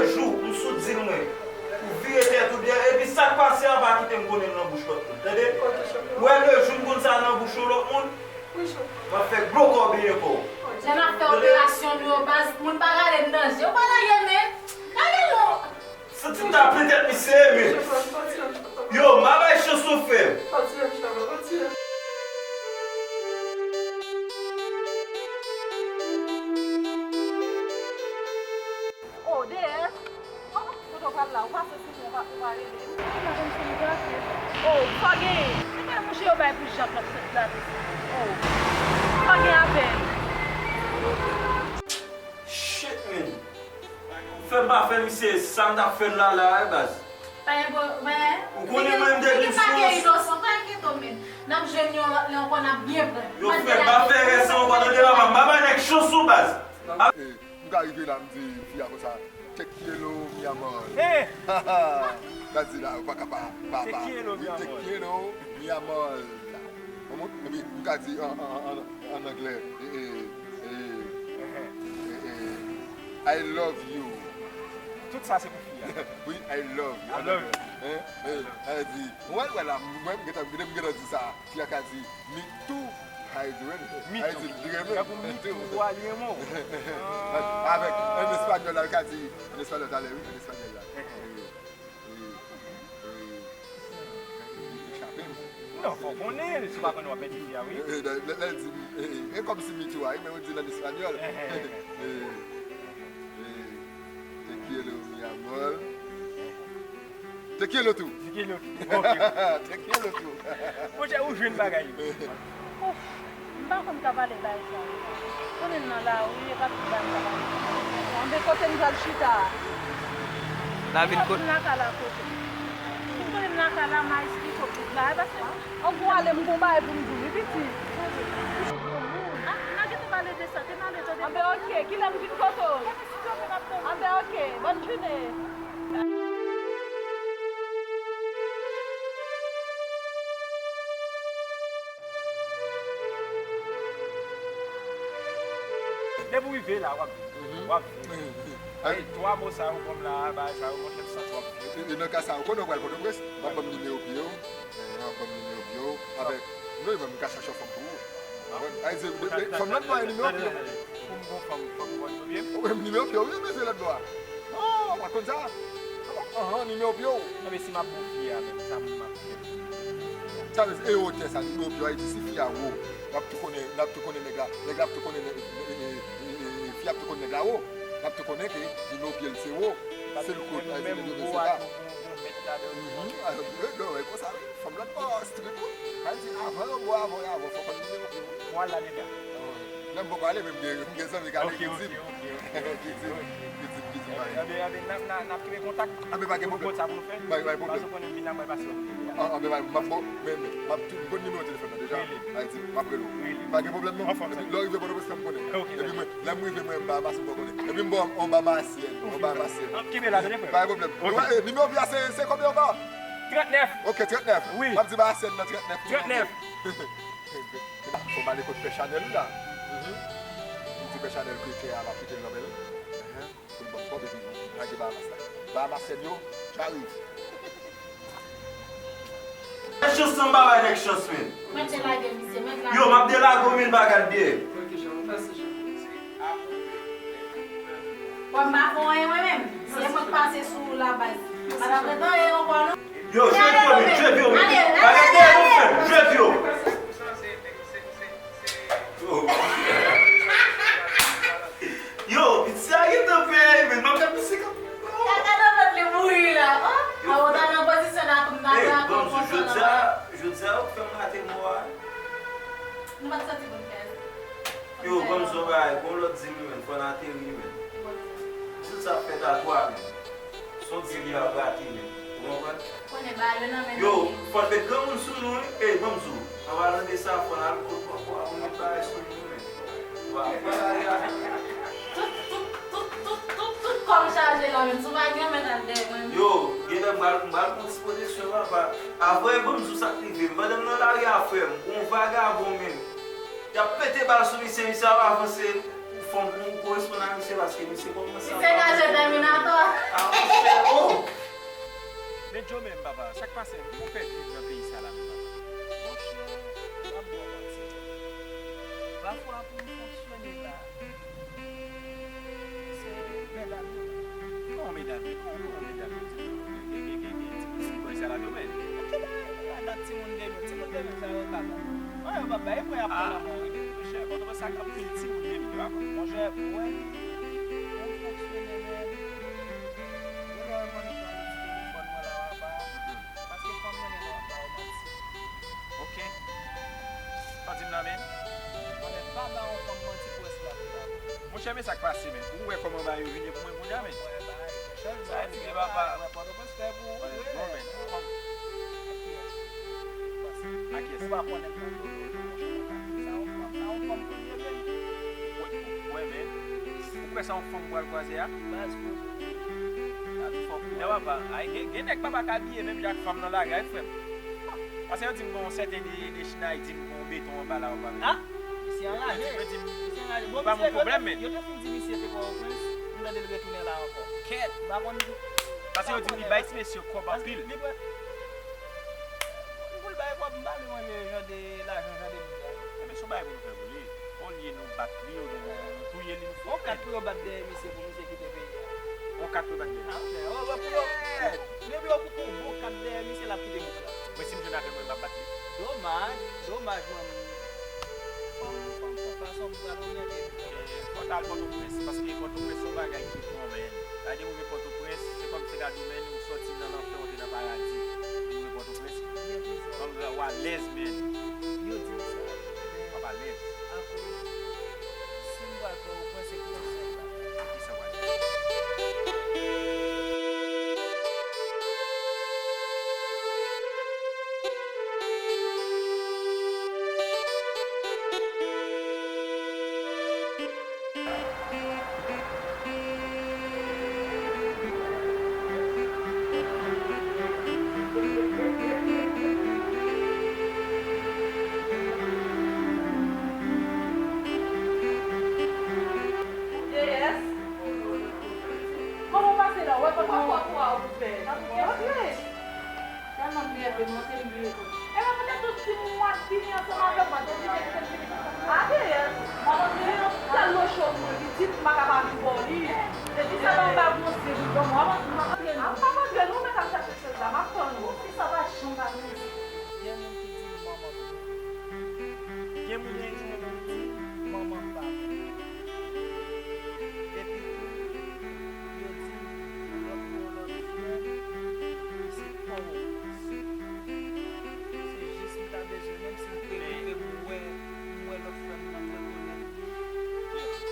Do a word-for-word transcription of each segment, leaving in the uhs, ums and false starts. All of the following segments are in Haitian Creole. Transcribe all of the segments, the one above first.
Jou m sou dil mwen, ou vire tèt ou dèyè, epi sa k pase a pa kite m konnen l nan bouch lòt moun, tande? Ou wè lejou m konn sa nan bouch yon lòt moun, m ap fè gwo kò benyen kò w. Lè n ap fè operasyon nou yo, baz, moun pa gade m nan je. Ou pa lage men. Lage non. Santi m ta plen tèt misye, men. Yo, m pa bay chans non, frè m. Oh, D S. Oh, kote w pral la? Ou pase sou mwen, ou pa, ou pa rele m. Madanm Sandra, oh, sa w genyen? Se pa mouche yo bay pou Jacques l ap sot la, mesye. Oh, sa w gen avè l? Shit, man. Fè m pa fè misye sa m t ap fè l la, la, wi, baz. Pa gen pwoblèm. Ou konnen mwen, m te gen sou. Inosan, pa enkyete w, men. N ap jwenn yon lòt lè ankò, n ap byen pran. Yo, frè, pa fè erè sa ankò, tande papa, m pa bay nèg chans non, baz. Eh, m ka rive la, m di fi a konsa, "Te quiero, mi amor." Eh! Sa di la, ou pa ka pa, pa, pa. Te quiero, mi amor. Te quiero, mi amor. Konprann? Epi, m ka di an, an, an, an anglè, eh, eh, eh, eh, eh, "I love you." Tout sa se pou fi a. Wi, "I love you." I love you. Hein? Eh, sa di, wè, wè la, mwen, m gentan, m gentan di sa. Fi a ka di, "Me too." Sa vle di, renmen. Me too. Sa vle di, li renmen. Tankou me too, li renmen w. Avèk, an espanyòl la, li ka di, an espanyòl la, talè, wi, an espanyòl la. Eh, eh, eh, eh, li chape m. Non, fò w konnen, si w pa konnen, w ap pèdi fi a, wi. Eh, eh, lè, lè, lè l di, eh, eh, e kòmsi me too a, wi, men ou di l an espanyòl. Eh, eh, eh. Eh, eh, te quiero, mi amor. Te quiero tou. Te quiero tou. Ok. Te quiero tou. Monchè, ou jwenn bagay yo. Ouf, m pa konn ka pale bagay sa yo. Konnen m nan lari, e pa tout bagay m ka pale. Anben kote m pral chita a? Nan vil kote? M lakay la kote. M konnen m lakay la, m a esplike w tout bagay, paske an gwo ale m gon bagay pou m di w, wi, pitit. Ah, n a gentan pale de sa, te n ale tande. Anben, ok, kilè m vin kote w? Anben, ok, bòn jounen. Depi w rive la, w ap viv. W ap viv. Ay, twa mo sa yo ban m la, bagay sa yo, monchè, m santi w ap viv. E, e nan ka sa, ou konnen w pral Pòtoprens, w ap ban m nimewo pye w. Eh, w ap ban m nimewo pye w. Avèk, non, mwen, m ka chache yon fanm pou ou. Konprann? Sa vle di, de, de, fanm nan dwa nimewo pye w. Pou m gon fanm, fò m gon nimewo pye m? Ou menm nimewo pye w, wi, bezwen lòt bò a. Oh, ou pa t konn sa? Ahan, nimewo pye w. Enben, si m ap bon fi a menm, sa moun m ap fè? Sa vle di, e wotè sa, nimewo pye w, a di si fi a wo, n ap tou konnen, n ap tou konnen nèg la, nèg la ap tou konnen, e, e, fi a ap tou konnen nèg la wo. N ap tou konnen ke nimewo pye l se wo. Se l kout, a di nimewo pye l se la. Mhm, a, non, e konsa, wi. Fanm lòt bò street wi. Sa vle di avan yo bo avan yo avan fò konn nimewo pye w. Pwal la deja. Lè m poko ale men m gen, m gen zanmi k ale ki di m. Ki di m, ki di m, ki di m bagay. Anben, anben, n ap, n ap, n ap kenbe kontak. Anben pa gen pwoblèm. Pou nou konn sa pou nou fè. Pa, pa gen pwoblèm. Paske w konnen m vin la mwen pase w. Anben m ap, m ap, men, men, m ap tou, m konn nimewo telefòn nan deja. Rele. Sa vle di m ap rele w. Rele. Pa gen pwoblèm non. Anfòm, sa. Lè w rive Pòtoprens fè m konnen. Ok, dakò. Epi mwen, lè m rive mwen m ba Mason fè w konnen. Epi m ba w yon ba Mason, yon ba Mason. Kenbe la, tande frè. Pa gen pwoblèm. Ok. Nimewo pye a se, se konbyen ankò? Trannèf. Ok, trannèf. Wi. M ap di ba Asyèn nan trannèf. Trannèf. Fò m ale kot pè Chanèl wi la. Mhm. M di pè Chanèl ke tè a m ap kite l nan men l. Pou l ban m kòb epi m lage Bahamas la. Bahamas sèn yo, j'arrive. Chans nan m pa bay nèg chans men. Mwen te lage misye, mwen lage. Yo, m ap delage w men pa gad byen. Bon, m pa fè anyen mwen menm. Se mwen k pase sou ou la baz. Pa ta prete anyen ankò non. Yo, jwe vyo men, jwe vyo men. Pa gen dèyè nou frè m, jwe vyo. Yo. Yo, piti sa gentan pè, men m ap gad misye k ap. Kaka nan vant li mouri la. A ou ta nan pozisyon la tou m ta pran konprann sa la. Jodi a, jodi a, ou fè m rate mò a. Nou pa t santi pou n fè. Yo, ban m di w yon bagay, gon lòt di m wi, men, fò n ateri, men. Tout sa ap fèt a twa, men. Se yon dil y ap rate, men. Ou konprann? Konnen ba yo nan men nou. Yo, fò n met granmoun sou nou, wi. Ey, ban m di w. An palan de sa, fò n al kot papa pou n met bagay sou nou, men. Tout, tout, tout, tout, tout, tout kò m chaje la, men. Si w pa gen men al dèyè mwen. Yo, genlè m pral, m pral pran dispoziksyon, papa. Avwe, ban m di w sa k rive m. Pandan m nan lari a, frè m, gon vagabon, men. Y ap pete bal sou misye, misye ap avanse. Fò m koresponn ak misye paske misye kòmanse anba mwen. Misye ka jwe Terminator. Ah, monchè, oh! Men Joe menm, papa, sa k pase? Kòman w fè viv nan peyi sa la menm, papa? Monchè, m ap ba w manti. Pafwa pou m fonksyone la, se medam yo. Kòman medam yo? Kòman, kòman medam yo? Gen, gen, gen, gen, gen timoun bòy sa la tou menm. Ki bagay la, dat timoun de mil, timoun de mil sa yo ka bon. An, yo p ap bay, e mwen y ap pran nan men w wi. Monchè, Pòtoprens sa gen anpil timoun de mil, pa konn. Monchè, ou wè, yon fonksyonè menm, yo lè w mande pale ti telefòn mwen la w ap ba, paske fanm renmen lè w ap ba yo manti. Ok. Sa w di m la menm? Mwen menm pa ba yon fanm manti pou wè si l ap viv avè w. Monchè, men sa k pase menm. Ou wè kòman bagay yo vin ye pou mwen kounye a menm? Sa vle di ke papa. Pòtoprens fè pou ou. Bon, men, kòm. Ak kiyès? Ou pa konnen m nan do do do, monchè, sa yon fanm, sa yon fanm premye menm. Wè, men, ou kwè se yon fanm m pral kwaze a? Baz, poze. Lè papa, ay, gen, gen nèg papa ka abiye menm jan ak fanm nan lari a, wi, frè m. Paske yo di m gen yon sèten de, de China, li di m gen yon beton anba la, papa. Ah, misye anraje. Yo di m, misye anraje. Bon, pa misye, yon pwoblèm, men. Yo te fin di misye te Pòtoprens, m tande l retounen la ankò. Kèt. M pa konn. Paske yo di m li bay ti mesye kòb anpil. Li pran. Pou l bay kòb, m pa vle manje jan de lajan, jan de moun sa. Ebyen, se yon bagay pou nou fè pou li. Olye nou bat li, olye nou, nou touye li, nou fè. Yon kat pou yo bat dèyè misye, pou misye kite peyi a. Yon kat pou yo bat dèyè. Ah, ok. Yon, yon, pou yo, depi yo koupe yon bon kat dèyè misye, l ap kite bouk la. Mwen, si m jwenn avè mwen, m ap bat li. Domaj, domaj, mwen. Fò m, fò m fè fason m pral oryante. Eh, fò w t al Pòtoprens, paske Pòtoprens se yon bagay ki bon, men. Gade ou rive Pòtoprens, se kòm se gade ou, men ou sòti nan lanfè, ou te nan paradi. Ou rive Pòtoprens, fanm w alèz, men. Yo di m sa. W ap alèz. Akoz, si m pral Pòtoprens, se pou yon sèl bagay. Kisa w alèz? Kòman w pase la? Ou wè kòman w fè? Antre. Tèlman m bliye tou, m antre m bliye tou. Epa poutèt tout timoun w ap vini ansanm avè m, mwen te oblije kite m vini. A deyè, m ap antre. Tèlman cho mwen, li di m m pa ka pa vin bò li. Depi sa nan m pa gon se li ban mwen, m ap antre. M ap antre, nou mèt al chache chèz la, m ap tann ou. Fi sa pa janm pa vini. Gen moun ki di m manman m. Gen moun ki di m manman m pa bon. Epi tou, yo di m lòt, yon lòt frè m, se Pòtoprens. Se jis m ta bezwen, menm si m te rive m wè, m wè lòt frè m nan rekonèt li.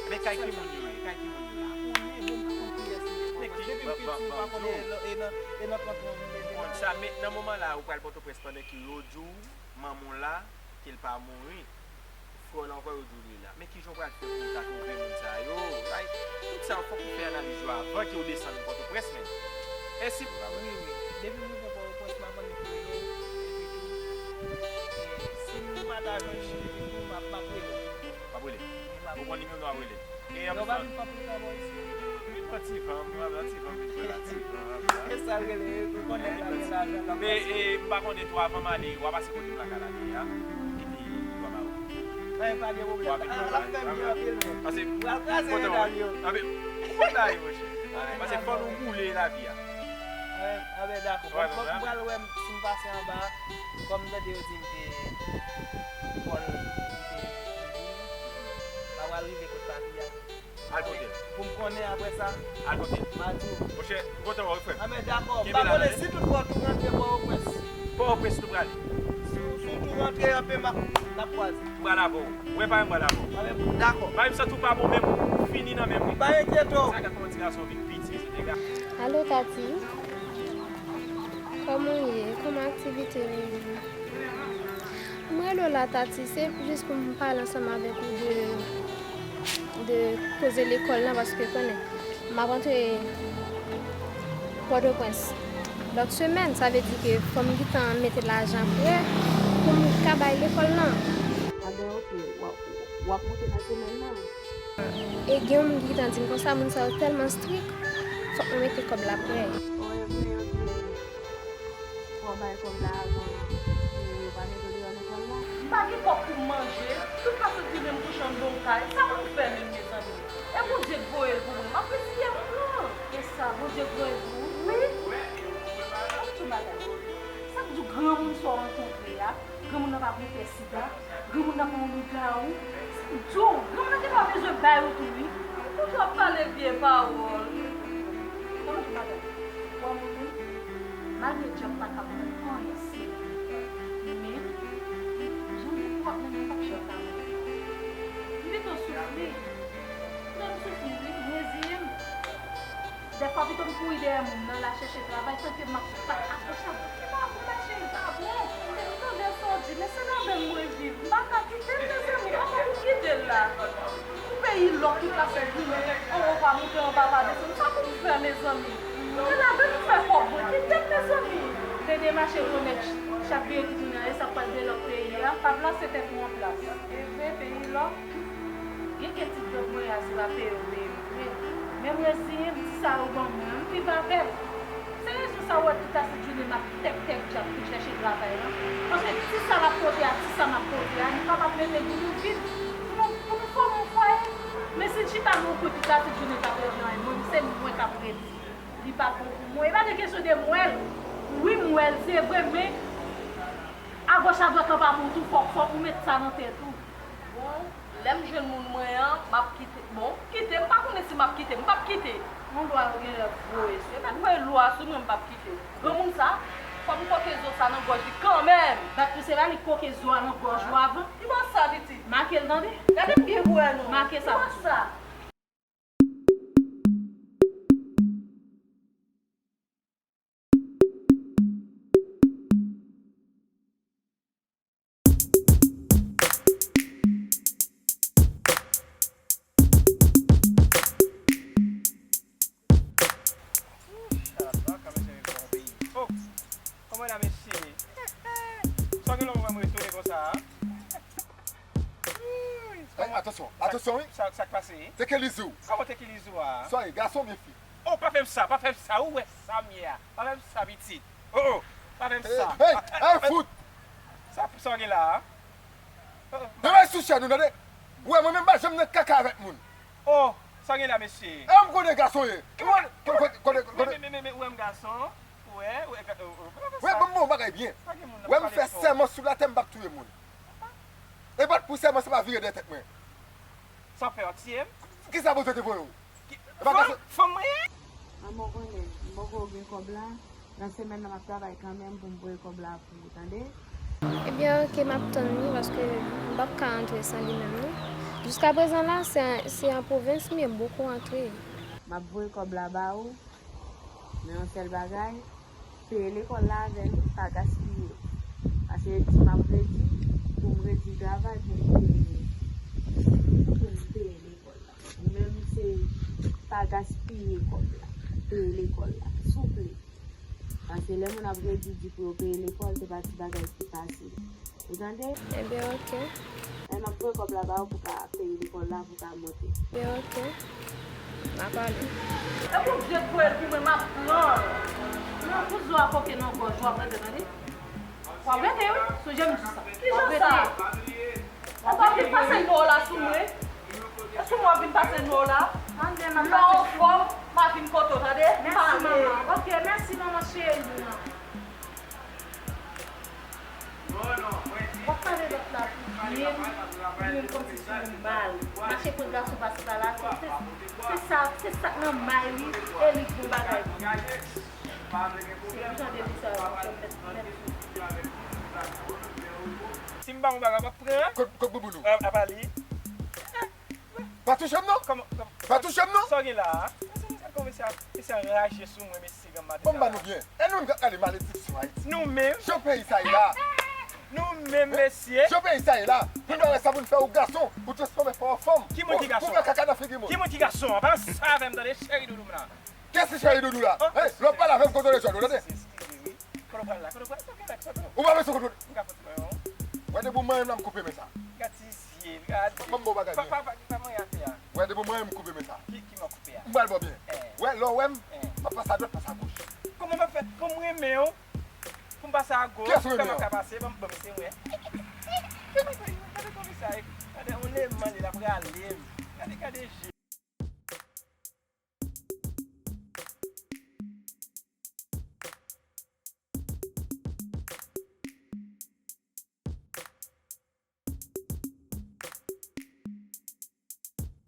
Men kay ki moun yo ye? Kay ki moun yo ye? Pa konnen, bon, m pa konn kiyès li ye. Depi m piti, m pa konnen, e nan, e nan trant an m leve la. Konn sa, men nan moman la, ou pral Pòtoprens pandan ke yo di w manman w la, ke l pa mouri. Frè w la ankò yo di w li la. Men kijan w pral fè pou w ta twouve moun sa yo? Like, tout sa yo fòk ou fè analiz yo avan ke w desann Pòtoprens menm. E si... Wi, wi. Depi m rive Pòtoprens, m ap annik rele w. Epi tou, e, si m pa ta jwenn chili tou, m ap, m ap rele w. W ap rele? Wi, m ap rele. Ou konn nimewo nou ap rele? E anplis, vin pran ti van, vin pran ti van, vin pran ti van. E sa l rele, ou konnen nèg la gen lajan, l ap pase. E, e, m pa konnen tou, avan m ale, w a pase kote m lakay la te ye a. Epi, w a ba ou. Anyen, pa gen pwoblèm. L ap fè m byen anpil menm. Paske, pral kraze medam yo. Anben, ou konn bagay, monchè. Paske fò nou boule lavi a. Anben, dakò. Bon, m pral wè si m pase anba, kòm m tande yo di m te vòl, m te vini, m pa pral rive kot papi a. Al kote l. Pou m konnen apre sa. Al kote l. M a di w. Monchè, m kontan wè w wi, frè m. Anben, dakò. M pa konnen si tout fwa w tou rantre Pòtoprens. Pòtoprens nou prale. Si w, si w tou rantre anpe, m ap, n ap kwaze. M pral avè w. Mwen pa m pral avè w. Anben, dakò. Bagay m santi w pa bon menm, ou fini nan men m wi. Pa enkyete w. Sa gad kòman ti gason vin piti, se te ga- Alo, Tati. Kòman w ye? Kòman aktivite yo ye? Mwen rele w la, Tati, se jis pou m pale ansanm avèk ou de, de koze lekòl lan, paske konnen, m ap antre Pòtoprens lòt semèn, sa vle di ke fò m gentan mete lajan prè pou m ka bay lekòl lan. Anben, ok, w ap, w ap monte nan semèn nan? E gen yon moun ki gentan di m konsa, moun sa yo tèlman strik, fòk mwen mete kòb la prè. Fò bay kòb la avan yo pa mete w deyò lekòl la. M pa gen kòb pou m manje, tout fason ki menm kouche anndan yon kay, sa pou m fè menm, mezanmi? E Bondye k voye l pou mwen, m ap reziye m pran. E sa, Bondye k voye l pou ou? Wi. Ann di w bagay. Sa k di w granmoun sa w rankontre a, granmoun nan pa pou fè sida, granmoun nan pa yon lougawou. Sa k di w, granmoun nan genlè pa bezwen bay ou tou, wi. Ou toujou ap pale vye pawòl. Ann di w bagay. Ou wè moun nan, malgre dyab pa ka ban m anyen serye, men jan depi w ap mennen m p ap janm ka mouri. M pito soufri. Lè m soufri, wi, m reziye m. Dèfwa pito m kouri dèyè moun nan, l al chèche travay, tanke m ap bat akochab. Ki pa pou mache, li pa bon. M tande sa w di, men se nan menm mwen viv. M pa ka kite l, mezanmi. Kòman pou m kite l la? Pou peyi lòk ki pase jounen, anwo pa moute, anba pa desann. Sa pou m fè, mezanmi? Gade avè m fè kòb mwen. Kite m, mezanmi. Plede mache bonè, chak vire ki tounen, e sa pral de lòk peyi a. Pa plase tèt ou an plas. Eve, peyi lòk. Gen kèk ti djòb mwen a, se pa peye yo peye m vre. Men m reziye m, ti sa yo ban mwen an, m viv avè l. Se rezon sa w wè tout ase jounen m ap tèk tèk dyab pou chèche travay lan. Paske ti sa l ap pote a, ti sa m ap pote a, nou kapab mete pou nou viv, pou nou, pou nou fòme yon fwaye. Men si l chita nan yon kwen tout ase jounen l p ap regle anyen, mwen, se mwen k ap redi. Li pa bon pou mwen. E pa gen kesyon de m wè l. Wi, m wè l, se vre, men agòch adwat lan pa bon tou, fòk, fòk ou met sa nan tèt ou. Bon, lè m jwenn moun mwen an, m ap kite. Bon, kite, m pa konnen si m ap kite, m p ap kite. Yon lwa yo genlè voye sou. E mèt voye lwa sou mwen, m p ap kite. Granmoun sa, fò m koke zo sa nan gòj li kanmenm. Bat pou se pa li koke zo a nan gòj ou avan. Ki bò sa, pitit? Make l tande. Gade m byen pou wè non. Make sa. Ki bò sa? Kòman la, mesye? Sa gen lè w wè m retounen konsa a? Ey, atansyon, atansyon, wi. Sa, sa k pase? Te ke lizou. Kòman te ke lizou a? Sa e, gason oubyen fi? Oh, pa fè m sa, pa fè m sa. Ou wè sa m ye a. Pa fè m sa, pitit. Oh, oh, pa fè m sa. Ey, ey, fout! Sa, sa w gen la a? Oh, oh. Demen sou chè nou, tande. Ou wè, mwen menm pa janm nan kaka avèk moun. Oh, sa w gen la, mesye? E m konnen gason ye. Konnen, konnen, konnen, konnen. Men, men, men, men, ou wè m gason? Ou wè, ou wè, ou wè, ou wè, ou wè, ban m bon bagay byen. Ou wè m fè sèman sou latè, m p ap touye moun. E bat pou sèman, se pa vire dèyè tèt mwen. Sa w fè, w tiye m? Kisa bondye te voye w? Fanm, fanm mwen ye? Manman w konnen, m poko gen kòb la. Nan semèn nan, m ap travay kanmenm pou m voye kòb la pou ou, tande? Ebyen, oke, m ap tann li, paske m p ap ka antre san li menm, non. Jiskaprezan la, se, se an pwovens m ye, m poko antre. M ap voye kòb la ba ou, men yon sèl bagay, peye lekòl la avè l, pa gaspiye. Paske yo di m ap redi, pou m redi travay pou m peye, pou m peye lekòl la. Ou menm se pa gaspiye kòb la, peye lekòl la, souple. Paske lè moun ap redi di pou yo peye lekòl, se pa ti bagay ki fasil. Ou tande? Ebyen, oke. Lè m ap voye kòb la ba ou pou ka peye lekòl la, pou ka monte. Ebyen, oke. N a pale. E Bondye k voye l pou mwen, m ap pran l. Non, pou zo a koke nan gòj ou, w ap rete, tande? W ap rete, wi. Sonje m di sa. Kijan sa? Ou ap vin pase nò la sou mwen? E sou mwen w ap vin pase nò la? Lè w anfòm, m a vin kote w, tande? Mèsi, manman. Oke, mèsi, manman cheri m nan. W ap pale lòt la pou byen, pou mwen kòmsi se yon mal. Mache pran gason pase pa la, se, se, se sa, se sa k nan may li, e li k bon bagay pou li. Se ki jan de vi sa yo fonksyone, mèt, mèt. Si m ba w yon bagay, w ap pran? Kot, kot bouboun ou? A, apa li? Pa touche m non! Kòman, kòman, pa touche m non! Sa w gen la a? Mesye, mesye, kòman mesye ap, mesye anraje sou mwen, mesye, granm maten sa. Ban m ba nou byen. E nou menm k ap rale malediksyon Ayiti. Nou menm? Jan peyi sa ye la? Nou menm, mesye? Jan peyi sa ye la? Pou nou wè sa pou n fè ou gason, ou transfòme fè w fanm. Ki moun ki gason? Ou fè kaka nan figi moun. Ki moun ki gason an? Pa sa avè m, tande, cheri doudou m la. Kiyès ki cheri doudou la? Hein? Lè w ap pale avè m, kontwole jwèt ou, tande? Eskize, wi. Kote w pral la? Kote w pral? Kote w pral? Ou pa bezwen kontwole. M ka fout mwen, non. Gade pou mwen menm la, m koupe men sa. Gade ti zye l, gade. Ban m bon bagay. Pa, pa, pa, pa manyen afè a. Wè, depi mwen, m koupe men sa. Ki ki mwen koupe a? M pral bò byen. Eh. Wè, lè w wè m, Eh. m ap pase a dwat, pase a goch. Kòman m ap fè? Kòm mwen renmen w, pou m pase a goch, Kiyès ou renmen kòman an? Ka pase, ban m ban m se mwen. Gade kòm sa, gade yon lemonn li la prale m. Gade, gade je.